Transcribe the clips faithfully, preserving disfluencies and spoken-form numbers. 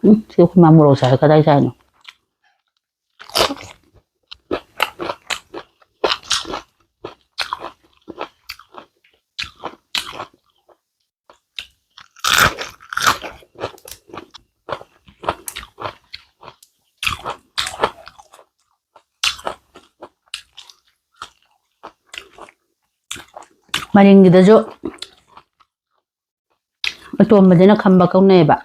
ꯎꯝ, ꯁꯤ ꯑꯩꯈꯣꯏ ꯃꯥ ꯃꯣꯔꯣꯛ ꯁꯥꯏ, ꯀꯗꯥꯏ ꯆꯥꯏꯅꯣ? ꯃꯅꯤꯡꯒꯤꯗꯁꯨ ꯑꯇꯣꯝꯕꯁꯤꯅ ꯈꯝꯕ ꯀꯧꯅꯩꯌꯦꯕ꯫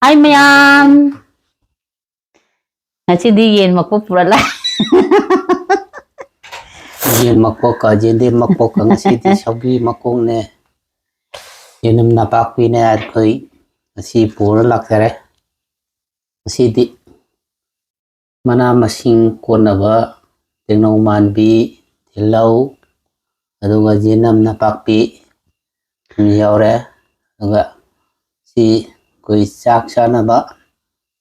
ꯍꯥꯏ ꯃꯌꯥꯝ, ꯉꯁꯤꯗꯤ ꯌꯦꯟ ꯃꯀꯣꯛ ꯄꯨꯔ ꯂꯥꯛꯑꯦ꯫ ꯌꯦꯟ ꯃꯀꯣꯛꯀ ꯌꯦꯟꯗꯦꯝ ꯃꯀꯣꯛꯀ, ꯉꯁꯤꯗꯤ ꯁꯧꯒ꯭ꯔꯤ ꯃꯀꯣꯛꯅꯦ, ꯌꯦꯅꯝ ꯅꯄꯥꯛꯄꯤꯅꯦ, ꯑꯩꯈꯣꯏ ꯉꯁꯤ ꯄꯨꯔ ꯂꯥꯛꯆꯔꯦ꯫ ꯉꯁꯤꯗꯤ ꯃꯅꯥ ꯃꯁꯤꯡ ꯀꯣꯠꯅꯕ ꯇꯦꯡꯅꯧ ꯃꯥꯟꯕꯤ, ꯇꯤꯜꯍꯧ, ꯑꯗꯨꯒ ꯌꯦꯅꯝ ꯅꯄꯥꯛꯄꯤ ꯌꯥꯎꯔꯦ꯫ ꯑꯗꯨꯒ ꯁꯤ ꯑꯩꯈꯣꯏ ꯆꯥꯛ ꯆꯥꯅꯕ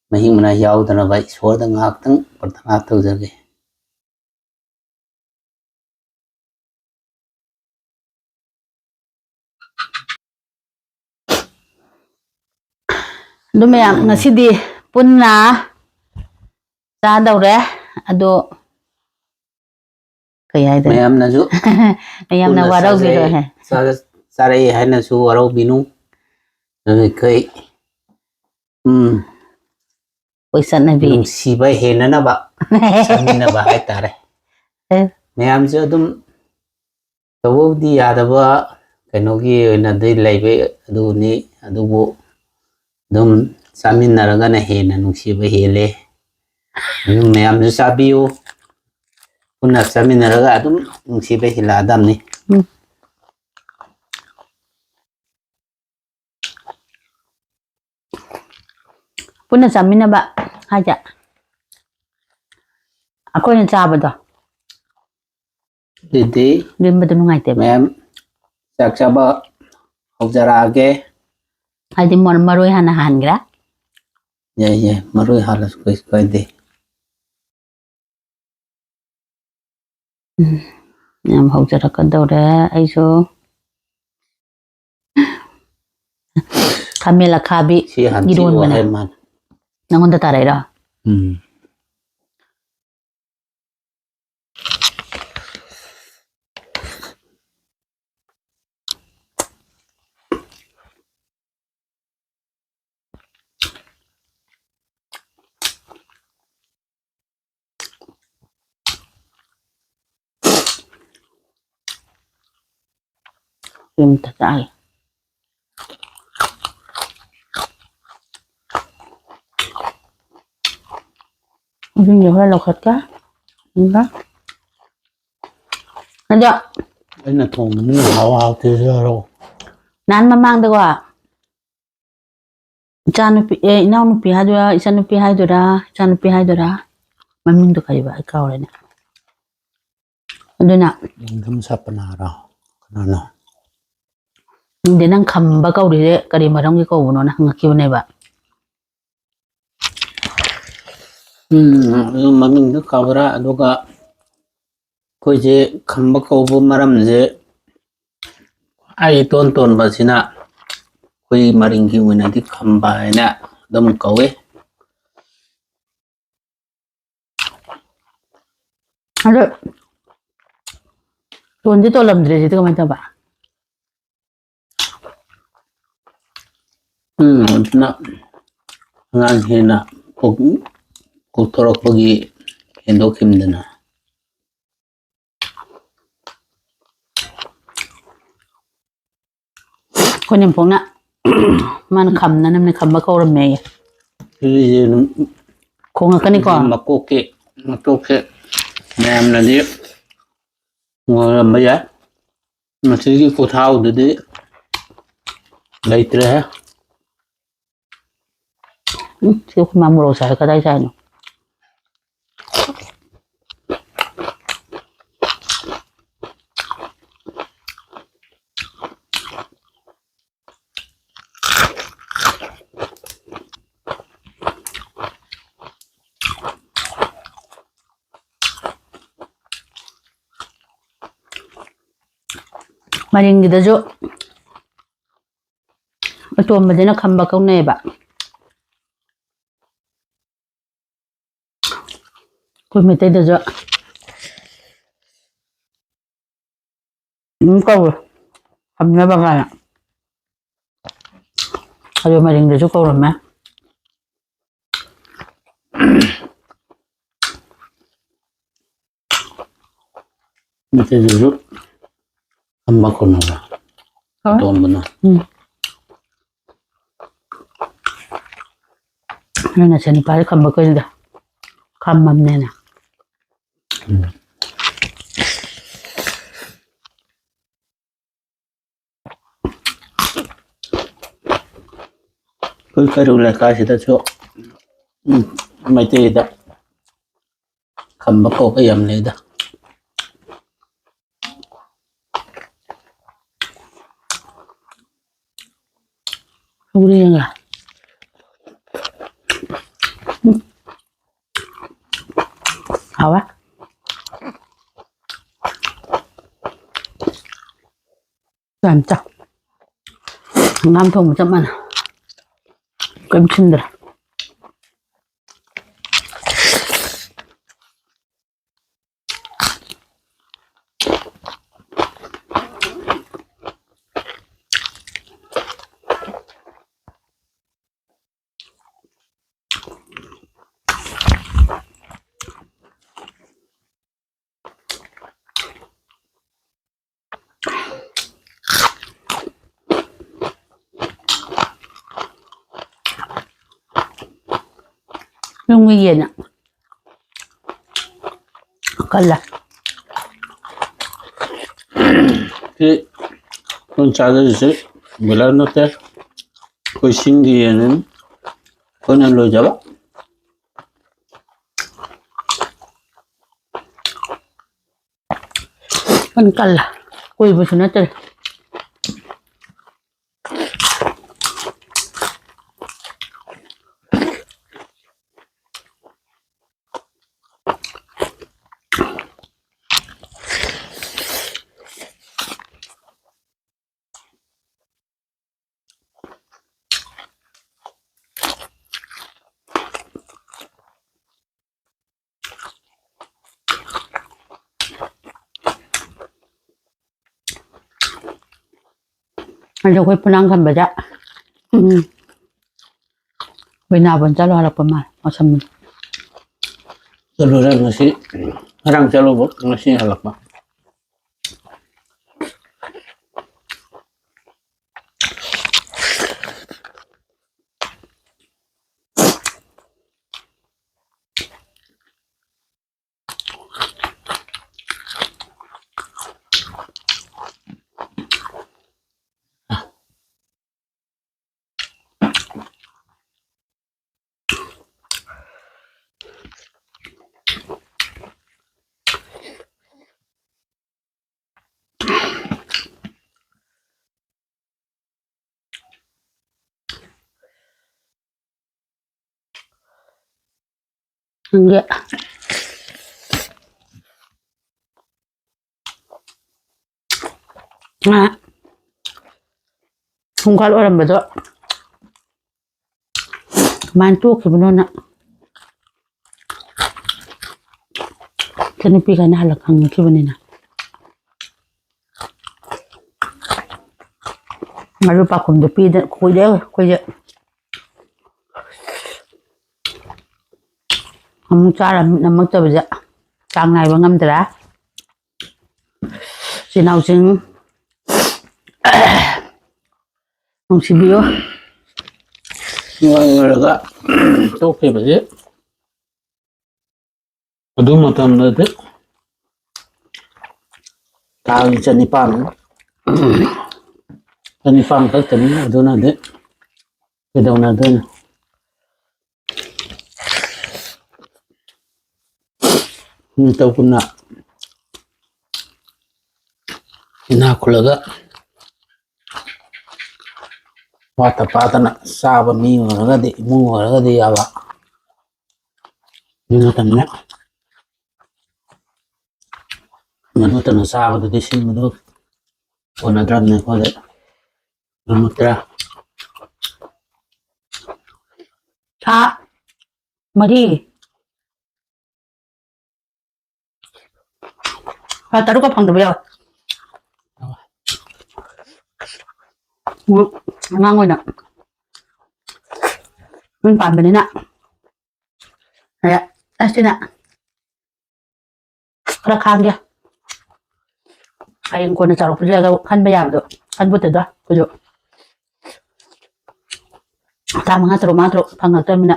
ꯃꯍꯤꯛ ꯃꯅꯥꯏ ꯌꯥꯎꯗꯅꯕ ꯏꯁꯣꯔꯗ ꯉꯥꯏꯍꯥꯛꯇꯪ ꯄ꯭ꯔꯊꯅꯥ ꯇꯧꯖꯒꯦ꯫ ꯑꯗꯨ ꯃꯌꯥꯝ ꯉꯁꯤꯗꯤ ꯄꯨꯟꯅ ꯆꯥꯗꯧꯔꯦ꯫ ꯑꯗꯣ ꯀꯩ ꯍꯥꯏꯗꯣꯏꯅꯣ? ꯃꯌꯥꯝꯅꯁꯨ ꯃꯌꯥꯝꯅ ꯄꯨꯟꯅ ꯋꯥꯔꯧꯕꯤꯔꯣꯏ꯫ ꯆꯥꯖꯩ, ꯆꯥ-, ꯆꯥꯔꯛꯑꯦ ꯍꯥꯏꯅꯁꯨ ꯋꯥꯔꯧꯕꯤꯅꯨ꯫ ꯑꯗꯨ ꯑꯩꯈꯣꯏ, ꯎꯝ, ꯑꯩꯈꯣꯏ ꯆꯠꯅꯕꯤ꯫ ꯅꯨꯡꯁꯤꯕ ꯍꯦꯟꯅꯅꯕ ꯆꯥꯃꯤꯟꯅꯕ ꯍꯥꯏꯇꯥꯔꯦ꯫ ꯑꯦ꯫ ꯃꯌꯥꯝꯁꯨ ꯑꯗꯨꯝ ꯇꯧꯕꯕꯨꯗꯤ ꯌꯥꯗꯕ ꯀꯩꯅꯣꯒꯤ ꯑꯣꯏꯅꯗꯤ ꯂꯩꯕ, ꯑꯗꯨꯅꯤ, ꯑꯗꯨꯕꯨ ꯑꯗꯨꯝ ꯆꯥꯃꯤꯟꯅꯔꯒꯅ ꯍꯦꯟꯅ ꯅꯨꯡꯁꯤꯕ ꯍꯦꯜꯂꯦ꯫ ꯑꯗꯨꯝ ꯃꯌꯥꯝꯁꯨ ꯆꯥꯕꯤꯌꯨ꯫ ꯄꯨꯟꯅ ꯆꯥꯃꯤꯟꯅꯔꯒ ꯑꯗꯨꯝ ꯅꯨꯡꯁꯤꯕ ꯍꯦꯜꯂꯛꯑꯗꯕꯅꯤ꯫ ꯎꯝ꯫ ꯄꯨꯟꯅ ꯆꯥꯃꯤꯟꯅꯕ ꯍꯥꯏꯁꯦ ꯑꯩꯈꯣꯏꯅ ꯆꯥꯕꯗꯣ ꯑꯗꯨꯗꯤ ꯂꯦꯝꯕꯗꯣ ꯅꯨꯡꯉꯥꯏꯇꯦꯕ꯫ ꯃꯌꯥꯝ ꯆꯥꯛ ꯆꯥꯕ ꯍꯧꯖꯔꯛꯑꯒꯦ꯫ ꯍꯥꯏꯗꯤ ꯃꯔꯣꯏ ꯍꯥꯟꯅ ꯍꯥꯟꯒꯦꯔꯥ? ꯌꯥꯏ ꯌꯥꯏ, ꯃꯔꯣꯏ ꯍꯥꯜꯂꯁꯨ ꯀꯩꯁꯨ ꯀꯥꯏꯗꯦ꯫ ꯎꯝ, ꯌꯥꯝ ꯍꯧꯖꯔꯛꯀꯗꯧꯔꯦ꯫ ꯑꯩꯁꯨ ꯈꯥꯃꯦꯟ ꯑꯈꯥꯕꯤ ꯁꯤ ꯍꯥꯟ ꯆꯤꯛꯑꯣ ꯏꯔꯣꯟꯕꯅꯦ꯫ ꯍꯥꯏ ꯃꯥꯅ꯫ ꯅꯪꯉꯣꯟꯗ ꯇꯥꯔꯛꯏꯔꯣ? ꯎꯝ꯫ ꯌꯨꯝꯗ ꯆꯥꯏ꯫ ꯌꯨꯝꯗ ꯈꯔ ꯂꯧꯈꯠꯀꯦ꯫ ꯎꯝ꯫ ꯑꯗꯣ ꯑꯩꯅ ꯊꯣꯡꯕꯅꯤꯅ ꯍꯥꯎ ꯍꯥꯎꯇꯦꯁꯨ ꯍꯥꯏꯔꯛꯑꯣ꯫ ꯅꯍꯥꯟ ꯃꯃꯥꯡꯗꯀꯣ, ꯏꯆꯥꯅꯨꯄꯤ, ꯑꯦ, ꯏꯅꯥꯎꯅꯨꯄꯤ ꯍꯥꯏꯗꯣꯏꯔꯥ, ꯏꯆꯥꯅꯨꯄꯤ ꯍꯥꯏꯗꯣꯏꯔꯥ, ꯏꯆꯥꯅꯨꯄꯤ ꯍꯥꯏꯗꯣꯏꯔꯥ, ꯃꯃꯤꯡꯗꯣ ꯀꯔꯤꯕ? ꯑꯩ ꯀꯥꯎꯔꯦꯅꯦ꯫ ꯑꯗꯨꯅ ꯅꯤꯡꯊꯝ ꯁꯥꯄꯅꯥꯔꯣ? ꯀꯅꯥꯅꯣ? ꯈꯪꯗꯦ, ꯅꯪ ꯈꯝꯕ ꯀꯧꯔꯤꯁꯦ ꯀꯔꯤ ꯃꯔꯝꯒꯤ ꯀꯧꯕꯅꯣꯅ ꯍꯪꯉꯛꯈꯤꯕꯅꯦꯕ꯫ ꯎꯝ, ꯑꯗꯨ ꯃꯃꯤꯡꯗꯨ ꯀꯥꯎꯔꯦ꯫ ꯑꯗꯨꯒ ꯑꯩꯈꯣꯏꯁꯦ ꯈꯝꯕ ꯀꯧꯕ ꯃꯔꯝꯁꯦ, ꯑꯩ ꯏꯇꯣꯟ ꯇꯣꯟꯕꯁꯤꯅ ꯑꯩꯈꯣꯏ ꯃꯔꯤꯡꯒꯤ ꯑꯣꯏꯅꯗꯤ ꯈꯝꯕ ꯍꯥꯏꯅ ꯑꯗꯨꯝ ꯀꯧꯏ꯫ ꯑꯗꯣ ꯇꯣꯟꯗꯤ ꯇꯣꯜꯂꯝꯗ꯭ꯔꯦ ꯁꯤꯗꯤ ꯀꯃꯥꯏꯅ ꯇꯧꯕ? ꯎꯝ, ꯑꯗꯨꯅ ꯑꯉꯥꯡ ꯍꯦꯟꯅ ꯄꯣꯛ-, ꯄꯣꯛꯊꯣꯔꯛꯄꯒꯤ ꯍꯦꯟꯗꯣꯛꯈꯤꯕꯗꯅ꯫ ꯑꯩꯈꯣꯏ ꯅꯦꯝꯄꯣꯛꯅ ꯃꯥꯅ ꯈꯝꯅꯅꯕꯅꯦ, ꯈꯝꯕ ꯀꯧꯔꯝꯃꯦꯌꯦ꯫ ꯁꯤꯁꯦ ꯑꯗꯨꯝ ꯈꯣꯡꯉꯛꯀꯅꯤꯀꯣ? ꯃꯀꯣꯛꯀꯤ, ꯃꯀꯣꯛꯁꯦ ꯃꯌꯥꯝꯅꯗꯤ ꯉꯧꯔꯝꯕ ꯌꯥꯏ꯫ ꯃꯁꯤꯒꯤ ꯈꯨꯊꯥꯎꯗꯨꯗꯤ ꯂꯩꯇ꯭ꯔꯦꯍꯦ꯫ ꯎꯝ, ꯁꯤ ꯑꯩꯈꯣꯏ ꯃꯥ ꯃꯣꯔꯣꯛ ꯁꯥꯏ, ꯀꯗꯥꯏ ꯆꯥꯏꯅꯣ? ꯃꯔꯤꯡꯒꯤꯗꯁꯨ ꯑꯇꯣꯝꯕꯁꯤꯅ ꯈꯝꯕ ꯀꯧꯅꯩꯌꯦꯕ꯫ ꯑꯩꯈꯣꯏ ꯃꯩꯇꯩꯗꯁꯨ ꯑꯗꯨꯝ ꯀꯧꯋꯦ, ꯈꯝꯅꯕ ꯀꯥꯏꯅ꯫ ꯑꯗꯨ ꯃꯔꯤꯡꯗꯁꯨ ꯀꯧꯔꯝꯃꯦ꯫ ꯃꯩꯇꯩꯗꯁꯨ ꯈꯝꯕ ꯀꯧꯅꯕ꯫ ꯍꯣꯏ꯫ ꯑꯇꯣꯝꯕꯅ꯫ ꯎꯝ꯫ ꯅꯪ ꯅꯆꯥꯅꯨꯄꯥꯗ ꯈꯝꯕ ꯀꯧꯏꯗ꯫ ꯈꯝꯃꯝꯅꯦꯅ꯫ ꯎꯝ꯫ ꯑꯩꯈꯣꯏ ꯀꯩꯔꯧ ꯂꯩꯀꯥꯏꯁꯤꯗꯁꯨ, ꯎꯝ, ꯃꯩꯇꯩꯗ ꯈꯝꯕ ꯀꯧꯕ ꯌꯥꯝ ꯂꯩꯗ꯫ ꯁꯧꯒ꯭ꯔꯤꯒ꯫ ꯎꯝ꯫ ꯍꯥꯎꯋꯦ꯫ ꯌꯥꯝ ꯆꯥꯎ꯫ ꯍꯪꯒꯥꯝ ꯊꯣꯡꯕ ꯆꯞ ꯃꯥꯟꯅꯩ꯫ ꯀꯩꯝ ꯁꯤꯟꯗ꯭ꯔꯦ꯫ ꯌꯨꯝꯒꯤ ꯌꯦꯟꯅ ꯀꯜꯂꯦ꯫ ꯁꯤ ꯑꯩꯈꯣꯏꯅ ꯆꯥꯖꯔꯤꯁꯦ ꯕꯣꯏꯂꯔ ꯅꯠꯇꯦ, ꯑꯩꯈꯣꯏ ꯆꯤꯡꯒꯤ ꯌꯦꯟꯅꯤ, ꯑꯩꯈꯣꯏꯅ ꯂꯣꯏꯖꯕ꯫ ꯀꯟ ꯀꯜꯂꯦ, ꯀꯨꯏꯕꯁꯨ ꯅꯠꯇ꯭ꯔꯦ꯫ ꯑꯗꯣ ꯑꯩꯈꯣꯏ ꯐꯨꯅꯥꯡ ꯈꯟꯕꯗ, ꯎꯝ, ꯕꯤꯅꯥꯕꯟ ꯆꯠꯂꯨ ꯍꯜꯂꯛꯄ ꯃꯥꯜꯂꯦ, ꯃꯁꯝꯗꯣ꯫ ꯆꯠꯂꯨꯔꯦ ꯉꯁꯤ, ꯉꯔꯥꯡ ꯆꯠꯂꯨꯕ, ꯉꯁꯤ ꯍꯜꯂꯛꯄ꯫ ꯅꯪꯒꯤ, ꯑ, ꯈꯣꯡꯒ꯭ꯔꯥꯎ ꯑꯣꯏꯔꯝꯕꯗꯣ ꯀꯃꯥꯏꯅ ꯇꯣꯛꯈꯤꯕꯅꯣꯅ ꯏꯆꯟꯅꯨꯄꯤ ꯀꯥꯏꯅ ꯍꯜꯂꯛ ꯍꯪꯉꯛꯈꯤꯕꯅꯤꯅ꯫ ꯃꯔꯨ ꯄꯥꯎꯈꯨꯝꯗꯣ ꯄꯤꯗ ꯀꯨꯏꯔꯦ ꯑꯩꯈꯣꯏꯁꯦ꯫ ꯑꯃꯨꯛ ꯆꯥꯔ ꯑꯃꯨꯛ ꯅꯝꯃꯛꯇꯕꯁꯦ ꯆꯥꯡ ꯅꯥꯏꯕ ꯉꯝꯗ꯭ꯔꯦ꯫ ꯏꯆꯤꯟ ꯏꯅꯥꯎꯁꯤꯡ ꯅꯨꯡꯁꯤꯕꯤꯌꯨ꯫ ꯅꯨꯡꯉꯥꯏꯔꯒ ꯇꯣꯛꯈꯤꯕꯁꯦ꯫ ꯑꯗꯨ ꯃꯇꯝꯗꯗꯤ ꯊꯥꯒꯤ ꯆꯅꯤꯄꯥꯟ, ꯆꯅꯤꯄꯥꯟ ꯈꯛꯇꯅꯤ꯫ ꯑꯗꯨꯅꯗꯤ ꯀꯩꯗꯧꯅꯗꯣꯏꯅꯣ? ꯃꯤ ꯇꯧꯗꯅ ꯏꯅꯥꯛ ꯈꯨꯜꯂꯒ ꯋꯥꯠꯇ ꯄꯥꯗꯅ ꯆꯥꯕ ꯃꯤ ꯑꯣꯏꯔꯒꯗꯤ, ꯏꯃꯨꯡ ꯑꯣꯏꯔꯒꯗꯤ ꯌꯥꯕ꯫ ꯑꯗꯨ ꯅꯠꯇꯕꯅꯤꯅ ꯃꯗꯨꯇꯅ ꯆꯥꯕꯗꯨꯗꯤ ꯁꯤꯟꯕꯗꯨ ꯀꯣꯟꯅꯗ꯭ꯔꯕꯅꯤ ꯑꯩꯈꯣꯏꯗ꯫ ꯉꯝꯃꯛꯇ꯭ꯔꯦ꯫ ꯊꯥ ꯃꯔꯤ, ꯊꯥ ꯇꯔꯨꯛꯀ ꯐꯪꯗꯕ ꯌꯥꯎꯋꯦ꯫ ꯎꯝ, ꯑꯉꯥꯡ ꯑꯣꯏꯅ ꯌꯨꯝ ꯄꯥꯟꯕꯅꯤꯅ꯫ ꯑꯗ ꯑꯁꯤꯅ ꯈꯔ ꯈꯥꯡꯒꯦ꯫ ꯍꯌꯦꯡ ꯀꯣꯟꯅ ꯆꯥꯎꯔꯛꯄꯁꯤꯗ ꯈꯟꯕ ꯌꯥꯕꯗꯣ ꯈꯟꯕꯗꯨꯗ ꯑꯩꯈꯣꯏꯁꯨ ꯊꯥ ꯃꯉꯥ ꯇꯔꯨꯛ, ꯃꯉꯥ ꯇꯔꯨꯛ ꯐꯪꯉꯛꯇꯕꯅꯤꯅ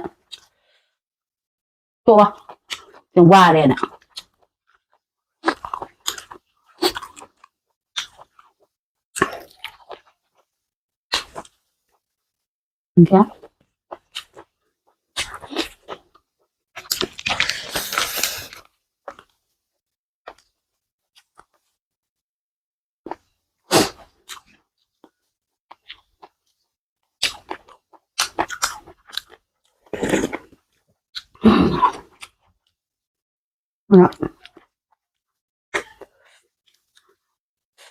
ꯇꯣꯛꯑꯣ, ꯌꯥꯝ ꯋꯥꯔꯦꯅ꯫ ꯑꯗꯨꯅ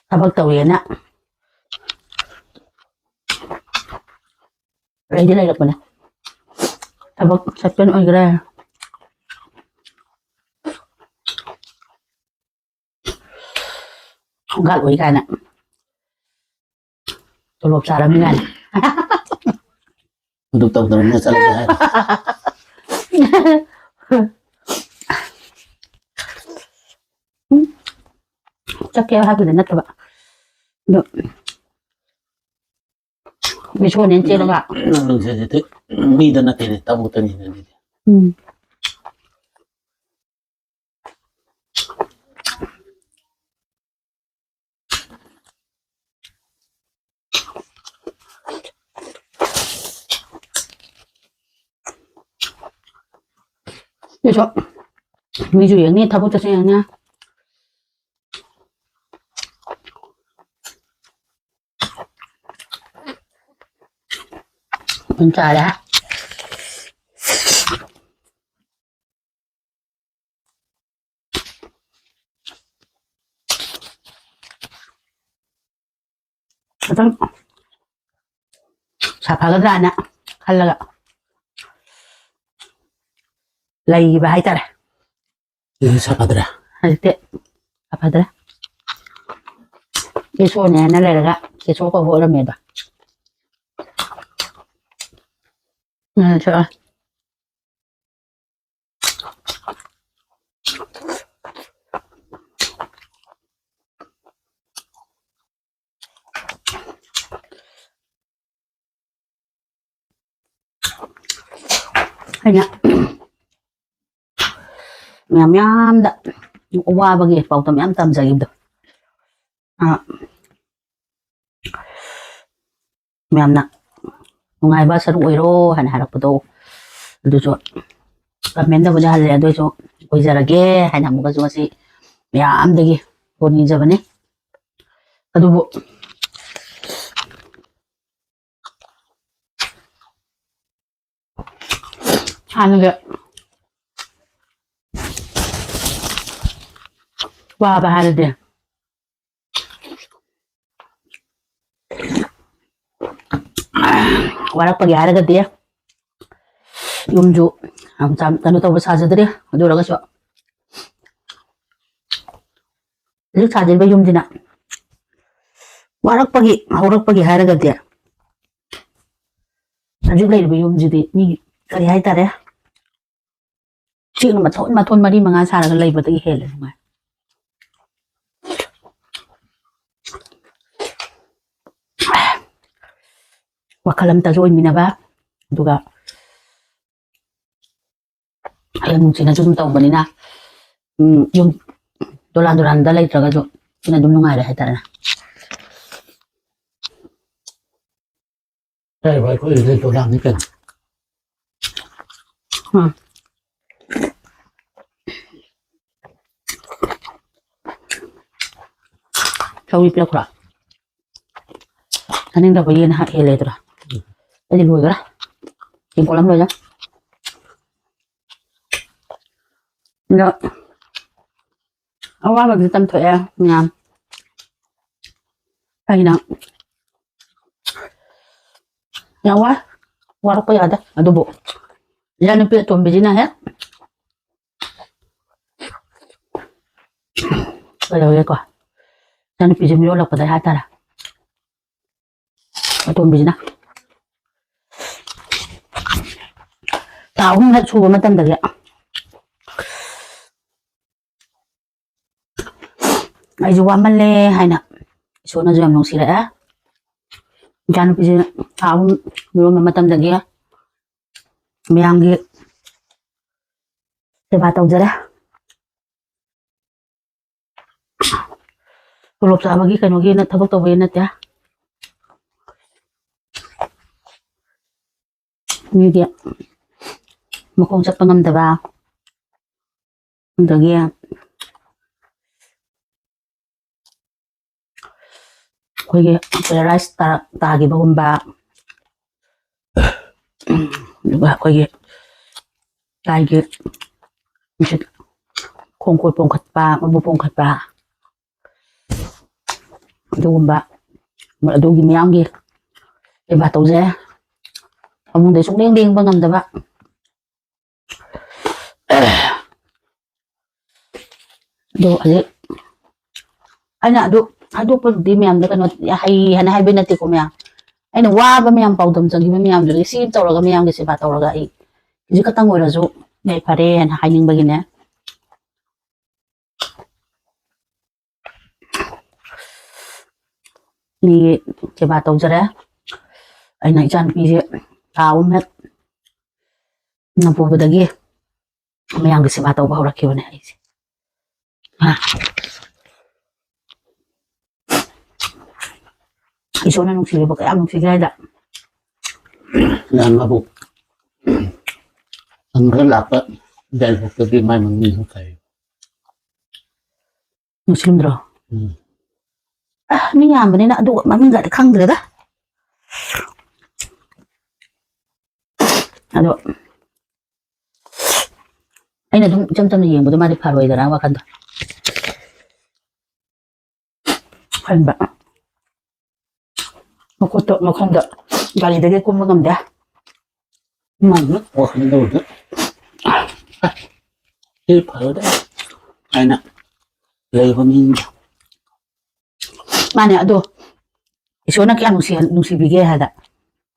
ꯊꯕꯛ ꯇꯧꯋꯦꯅ ꯂꯩꯗꯤ ꯂꯩꯔꯛꯄꯅꯦ꯫ ꯊꯕꯛ ꯁꯁꯄꯦꯟ ꯑꯣꯏꯈ꯭ꯔꯦ꯫ ꯊꯣꯡꯒꯥꯜ ꯑꯣꯏ ꯀꯥꯏꯅ꯫ ꯇꯣꯂꯣꯞ ꯆꯥꯔꯝꯃꯤ ꯀꯥꯏꯅ꯫ ꯑꯗꯨ ꯇꯧꯗ꯭ꯔꯕꯅꯤꯅ ꯆꯠꯂꯒꯦ ꯍꯥꯏꯔꯣ? ꯎꯝ꯫ ꯆꯠꯀꯦ ꯍꯥꯏꯕꯗꯤ ꯅꯠꯇꯕ꯫ ꯑꯗꯣ ꯃꯤꯁꯣꯟꯅꯦꯅ ꯆꯦꯜꯂꯒ꯫ ꯅꯪ ꯅꯨꯡꯁꯤꯁꯤꯗꯤ ꯃꯤꯗ ꯅꯠꯇꯦꯅꯦ, ꯇꯧꯕꯛꯇꯅꯤꯅꯦ ꯑꯗꯨꯗꯤ꯫ ꯎꯝ꯫ ꯃꯤꯁꯨ, ꯃꯤꯁꯨ ꯌꯦꯡꯅꯤ, ꯊꯕꯛ ꯆꯠꯁꯨ ꯌꯦꯡꯅꯤ꯫ ꯑꯗꯨꯝ ꯆꯥꯔꯦ꯫ ꯈꯤꯇꯪ ꯁꯥꯐꯒꯗ꯭ꯔꯥꯅ ꯈꯜꯂꯒ ꯂꯩꯕ ꯍꯥꯏꯇꯥꯔꯦ꯫ ꯑꯦ, ꯁꯥꯐꯗ꯭ꯔꯥ? ꯍꯧꯖꯤꯛꯇꯤ ꯁꯥꯐꯗ꯭ꯔꯦ꯫ ꯀꯦꯁꯣꯅꯦꯅ ꯂꯩꯔꯒ ꯀꯦꯁꯣ ꯀꯧꯕ ꯑꯣꯏꯔꯝꯃꯦꯗꯣ꯫ ꯎꯝ, ꯁꯛꯑꯣ꯫ ꯑꯩꯅ ꯃꯌꯥꯝ ꯃꯌꯥꯝꯗ ꯋꯥꯕꯒꯤ ꯄꯥꯎꯗꯝ ꯃꯌꯥꯝ ꯇꯝꯖꯈꯤꯕꯗꯣ꯫ ꯑ, ꯃꯌꯥꯝꯅ ꯅꯨꯡꯉꯥꯏꯕ ꯁꯔꯨꯛ ꯑꯣꯏꯔꯣ ꯍꯥꯏꯅ ꯍꯥꯏꯔꯛꯄꯗꯣ, ꯑꯗꯨꯁꯨ ꯀꯃꯦꯟꯗꯕꯨꯗꯤ ꯍꯜꯂꯦ, ꯑꯗꯨ ꯑꯣꯏꯁꯨ ꯑꯣꯏꯖꯔꯒꯦ ꯍꯥꯏꯅ ꯑꯃꯨꯛꯀꯁꯨ ꯉꯁꯤ ꯃꯌꯥꯝꯗꯒꯤ ꯕꯣꯔ ꯅꯤꯖꯕꯅꯤ꯫ ꯑꯗꯨꯕꯨ ꯍꯥꯟꯅꯒꯤ ꯋꯥꯕ ꯍꯥꯏꯔꯗꯤ ꯋꯥꯔꯛꯄꯒꯤ ꯍꯥꯏꯔꯒꯗꯤ ꯌꯨꯝꯁꯨ ꯌꯥꯝ ꯆꯥꯝ-, ꯀꯩꯅꯣ ꯇꯧꯕ ꯁꯥꯖꯗ꯭ꯔꯤ꯫ ꯑꯗꯨ ꯑꯣꯏꯔꯒꯁꯨ ꯍꯧꯖꯤꯛ ꯁꯥꯖꯔꯤꯕ ꯌꯨꯝꯁꯤꯅ ꯋꯥꯔꯛꯄꯒꯤ, ꯍꯧꯔꯛꯄꯒꯤ ꯍꯥꯏꯔꯒꯗꯤ ꯍꯧꯖꯤꯛ ꯂꯩꯔꯤꯕ ꯌꯨꯝꯁꯤꯗꯤ ꯃꯤ ꯀꯔꯤ ꯍꯥꯏꯇꯥꯔꯦ, ꯆꯦꯛꯅ ꯃꯊꯣꯟ ꯃꯊꯣꯟ ꯃꯔꯤ ꯃꯉꯥ ꯁꯥꯔꯒ ꯂꯩꯕꯗꯒꯤ ꯍꯦꯜꯂꯦ ꯅꯨꯡꯉꯥꯏ꯫ ꯋꯥꯈꯜ ꯑꯃꯇꯁꯨ ꯑꯣꯏꯃꯤꯟꯅꯕ, ꯑꯗꯨꯒ ꯌꯥꯝ ꯅꯨꯡꯁꯤꯅꯁꯨ ꯑꯗꯨꯝ ꯇꯧꯕꯅꯤꯅ, ꯎꯝ, ꯌꯨꯝ ꯗꯣꯂꯥꯟ ꯗꯣꯂꯥꯟꯗ ꯂꯩꯇ꯭ꯔꯒꯁꯨ ꯁꯤꯅ ꯑꯗꯨꯝ ꯅꯨꯡꯉꯥꯏꯔꯦ ꯍꯥꯏꯇꯥꯔꯦ꯫ ꯂꯩꯔꯤꯕ ꯑꯩꯈꯣꯏꯒꯤꯗꯤ ꯗꯣꯂꯥꯟꯅꯤ ꯀꯩꯅꯣ꯫ ꯎꯝ꯫ ꯁꯧꯒ꯭ꯔꯤ ꯄꯤꯔꯛꯄ꯭ꯔꯣ? ꯆꯥꯅꯤꯡꯗꯕ ꯌꯦꯟ ꯍꯥ-, ꯍꯦꯜꯂꯦꯗ꯭ꯔꯥ? ꯑꯩꯗꯤ ꯂꯣꯏꯈ꯭ꯔꯦ꯫ ꯇꯦꯡꯀꯣꯠ ꯑꯃ ꯂꯣꯏꯔꯦ꯫ ꯑꯗꯣ ꯑꯋꯥꯕꯗꯤ ꯇꯝꯊꯣꯛꯑꯦ ꯃꯌꯥꯝ꯫ ꯑꯩꯅ ꯌꯥꯝ ꯋꯥꯏ, ꯋꯥꯔꯛꯄ ꯌꯥꯗꯦ꯫ ꯑꯗꯨꯕꯨ ꯏꯆꯥꯅꯨꯄꯤ ꯑꯇꯣꯝꯕꯤꯁꯤꯅ ꯍꯦꯛ ꯀꯩꯗꯧꯔꯦꯀꯣ? ꯏꯆꯥꯅꯨꯄꯤꯁꯦ ꯃꯤꯔꯣꯜꯂꯛꯄꯗ ꯍꯥꯏꯇꯥꯔꯦ꯫ ꯑꯇꯣꯝꯕꯤꯁꯤꯅ ꯊꯥ ꯑꯍꯨꯝ ꯍꯦꯛ ꯁꯨꯕ ꯃꯇꯝꯗꯒꯤ ꯑꯩꯁꯨ ꯋꯥꯃꯜꯂꯦ ꯍꯥꯏꯅ ꯏꯁꯣꯔꯅꯁꯨ ꯌꯥꯝ ꯅꯨꯡꯁꯤꯔꯛꯑꯦ꯫ ꯏꯆꯥꯅꯨꯄꯤꯁꯦ ꯊꯥ ꯑꯍꯨꯝ ꯃꯤꯔꯣꯟꯕ ꯃꯇꯝꯗꯒꯤ ꯃꯌꯥꯝꯒꯤ ꯁꯦꯕꯥ ꯇꯧꯖꯔꯦ꯫ ꯇꯣꯂꯣꯞ ꯆꯥꯕꯒꯤ ꯀꯩꯅꯣꯒꯤ ꯊꯕꯛ ꯇꯧꯕꯒꯤ ꯅꯠꯇꯦ꯫ ꯃꯤꯒꯤ ꯃꯈꯣꯡ ꯆꯠꯄ ꯉꯝꯗꯕ, ꯑꯗꯒꯤ ꯑꯩꯈꯣꯏꯒꯤ ꯄꯦꯔꯥꯂꯥꯏꯁ ꯇꯥ-, ꯇꯥꯈꯤꯕꯒꯨꯝꯕ, ꯑꯗꯨꯒ ꯑꯩꯈꯣꯏꯒꯤ ꯂꯥꯏꯒꯤ ꯅꯨꯡꯁꯤꯠ, ꯈꯣꯡ ꯈꯨꯠ ꯄꯣꯝꯈꯠꯄ, ꯃꯕꯨꯛ ꯄꯣꯝꯈꯠꯄ, ꯑꯗꯨꯒꯨꯝꯕ, ꯑꯗꯨꯒꯤ ꯃꯌꯥꯝꯒꯤ ꯁꯦꯕꯥ ꯇꯧꯖꯩ꯫ ꯐꯃꯨꯡꯗꯩ ꯁꯨꯡꯂꯦꯡ ꯂꯦꯡꯕ ꯉꯝꯗꯕ꯫ ꯑꯗꯣ ꯍꯧꯖꯤꯛ ꯑꯩꯅ ꯑꯗꯨ ꯍꯥꯏꯗꯣꯛꯄꯗꯨꯗꯤ ꯃꯌꯥꯝꯗ ꯀꯩꯅꯣ ꯍꯩ ꯍꯥꯏꯅ ꯍꯥꯏꯕꯩ ꯅꯠꯇꯦꯀꯣ ꯃꯌꯥꯝ꯫ ꯑꯩꯅ ꯋꯥꯕ ꯃꯌꯥꯝ, ꯄꯥꯎꯗꯝ ꯆꯪꯈꯤꯕ ꯃꯌꯥꯝꯗꯨꯗꯒꯤ ꯁꯤ ꯇꯧꯔꯒ, ꯃꯌꯥꯝꯒꯤ ꯁꯦꯕꯥ ꯇꯧꯔꯒ ꯑꯩ ꯈꯤꯖꯤꯛ ꯈꯛꯇꯪ ꯑꯣꯏꯔꯁꯨ ꯌꯥꯏꯐꯔꯦ ꯍꯥꯏꯅ ꯍꯥꯏꯅꯤꯡꯕꯒꯤꯅꯦ꯫ ꯃꯤꯒꯤ ꯁꯦꯕꯥ ꯇꯧꯖꯔꯦ꯫ ꯑꯩꯅ ꯏꯆꯥꯅꯨꯄꯤꯁꯦ ꯊꯥ ꯑꯍꯨꯝ ꯍꯦꯛ ꯅꯄꯨꯕꯗꯒꯤ ꯃꯌꯥꯝꯒꯤ ꯁꯦꯕꯥ ꯇꯧꯕ ꯍꯧꯔꯛꯈꯤꯕꯅꯦ ꯑꯩꯁꯦ꯫ ꯏꯁꯣꯔꯅ ꯅꯨꯡꯁꯤꯕꯤꯕ ꯀꯌꯥꯝ ꯅꯨꯡꯁꯤꯒꯦ ꯍꯥꯏꯗ꯫ ꯅꯪ ꯃꯕꯨꯛ ꯈꯔ ꯂꯥꯛꯄ ꯌꯥꯏꯐꯣꯛꯇꯗꯤ ꯃꯥꯏ ꯃꯃꯤꯡ ꯈꯔ ꯀꯥꯏ꯫ ꯅꯨꯡꯁꯤꯔꯝꯗ꯭ꯔꯣ? ꯎꯝ꯫ ꯑ, ꯃꯤ ꯌꯥꯝꯕꯅꯤꯅ ꯑꯗꯨ ꯃꯃꯤꯡꯒꯗꯤ ꯈꯪꯗ꯭ꯔꯦꯗ꯫ ꯑꯗꯣ ꯑꯩꯅ ꯑꯗꯨꯝ ꯏꯆꯝ ꯆꯝꯅ ꯌꯦꯡꯕꯗꯣ ꯃꯥꯗꯤ ꯐꯔꯣꯏꯗꯅ ꯋꯥꯈꯟꯗꯣ ꯈꯟꯕ꯫ ꯃꯈꯨꯠꯇꯣ ꯃꯈꯣꯡꯗ ꯒꯥꯔꯤꯗꯒꯤ ꯀꯨꯝꯕ ꯉꯝꯗꯦ꯫ ꯃꯥꯅ ꯋꯥꯈꯜ ꯇꯧꯕꯗ ꯁꯤ ꯐꯔꯗ꯭ꯔꯥ ꯍꯥꯏꯅ ꯂꯩꯕ ꯃꯤꯁꯤꯡꯗꯣ꯫ ꯃꯥꯅꯦ, ꯑꯗꯣ ꯏꯁꯣꯔꯅ ꯀꯌꯥ ꯅꯨꯡꯁꯤꯍꯟ-, ꯅꯨꯡꯁꯤꯕꯤꯒꯦ ꯍꯥꯏꯗ,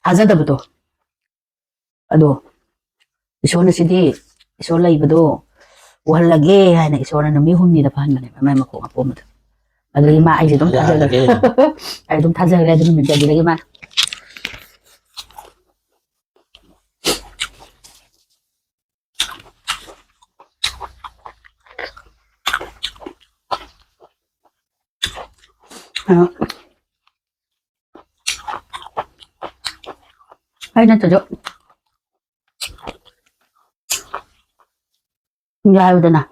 ꯊꯥꯖꯗꯕꯗꯣ꯫ ꯑꯗꯣ ꯏꯁꯣꯔꯅ ꯁꯤꯗꯤ, ꯏꯁꯣꯔ ꯂꯩꯕꯗꯣ ꯎꯍꯜꯂꯒꯦ ꯍꯥꯏꯅ ꯏꯁꯣꯔꯅ ꯅꯨꯃꯤꯠ ꯍꯨꯝꯅꯤꯗ ꯐꯍꯟꯕꯅꯦꯕ ꯃꯥꯏ ꯃꯈꯣꯡ ꯑꯄꯣꯝꯕꯗꯣ꯫ ꯑꯗꯨꯗꯒꯤ ꯃꯥ, "ꯑꯩꯁꯦ ꯑꯗꯨꯝ ꯊꯥꯖꯈ꯭ꯔꯦ, ꯌꯥꯔꯦ꯫ ꯑꯩ ꯑꯗꯨꯝ ꯊꯥꯖꯈ꯭ꯔꯦ" ꯑꯗꯨ ꯅꯨꯃꯤꯠꯇꯨꯗꯒꯤ ꯃꯥꯅ꯫ ꯑ, ꯑꯩ ꯅꯠꯇ꯭ꯔꯁꯨ ꯌꯥꯔꯨꯗꯅ,